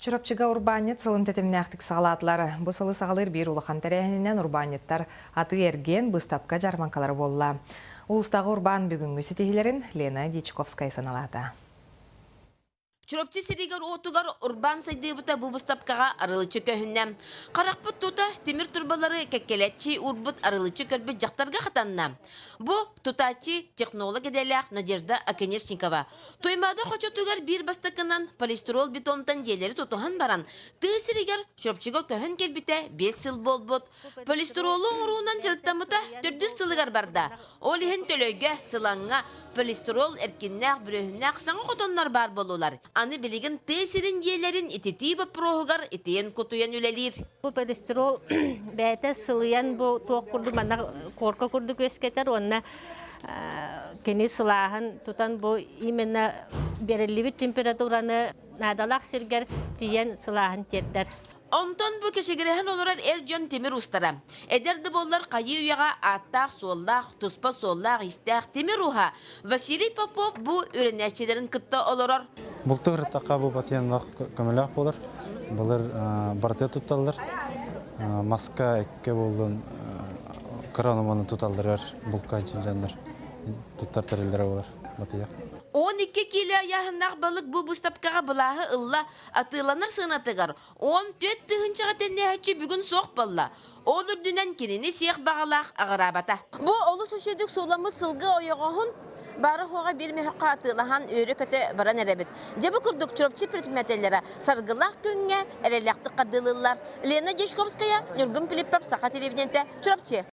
Чурапчыга урбаанньыт сылын тэтимнээхтик саҕалаатылар. Бу сылы саҕалыыр биир улахан тэрээһининэн урбаанньыттар атыы-эргиэн быыстапка-дьаарбаҥкалара буолла. Улуустааҕы урбаан бүгүҥҥү ситиһиилэрин Лена Дьячковская сыаналаата. Чурапчы сиригэр-уотугар урбаан сайдыыбыта бу быыстапкаҕа арылыччы көһүннэ. Харахпыт тута тимир турбалары кэккэлэччи уурбут арылыччы көрбүт дьахтарга хатанна. Бу тутааччы технолог идэлээх Надежда Оконешникова. Туймаада хочотугар биир бастакынан полистирол бетонтан дьиэлэри тутуһан баран, тыа сиригэр Чурапчыга көһөн кэлбитэ 5 сыл буолбут. Полистиролу оҥоруунан дьарыктаммыта төрдүс сылыгар барда. Ол иһин Төлөйгө, Сылаҥҥа полистирол эркиннээх, бүрүөһүннээх саҥа хотоннор баар буоллулар. Аны билигин тыа сирин дьиэлэрин ититии боппуруоһугар итийэн-кутуйан үлэлиир. Бу полистирол бэйэтэ сылыйан бу туох курдук манна корка курдук үөскэтэр уонна кини сылааһын тутан бу именно бериллибит температураны наадалаах сиргэр тиийэн сылааһын тиэрдэр. Онтон бу кэчигирэһэн олорор эр дьон тимир устара. Эдэр да буоллар хайыы үйэҕэ ааттаах-суоллаах, туспа суоллаах-иистээх тимир ууһа Василий Попов бу үөрэнээччилэрин кытта олорор. Бултук ырыттахха бу патианнах көмөлөөх буолар. Былыр барыта тутталлар. Маска эккэ буоллун кыра ономону туталларыгар булка дьоннор туттар тэриллэрэ буолар батыйа. 12 киилэ ыйааһыннаах балык бу быыстапкаҕа былааһы ылла, атыыланар сыанатыгар 14 тыһыынчаҕа тэннээһиччи бүгүн суох буолла. Ол үрдүнэн кинини сиэх баҕалаах аҕыраабата. Бу олус үчүгдүк сууламмыт сылгы ойоҕоһун баара-суоҕа биир мөһөххө атыылаһан үөрэ-көтө баран эрэбит. Дьэ бу курдук Чурапчы предметэллэрэ саргылаах күҥҥэ эрэллээхтик хардыылыыллар. Лена Дьячковская, Ньургун Филиппов, Саха телевидениетэ, Чурапчы.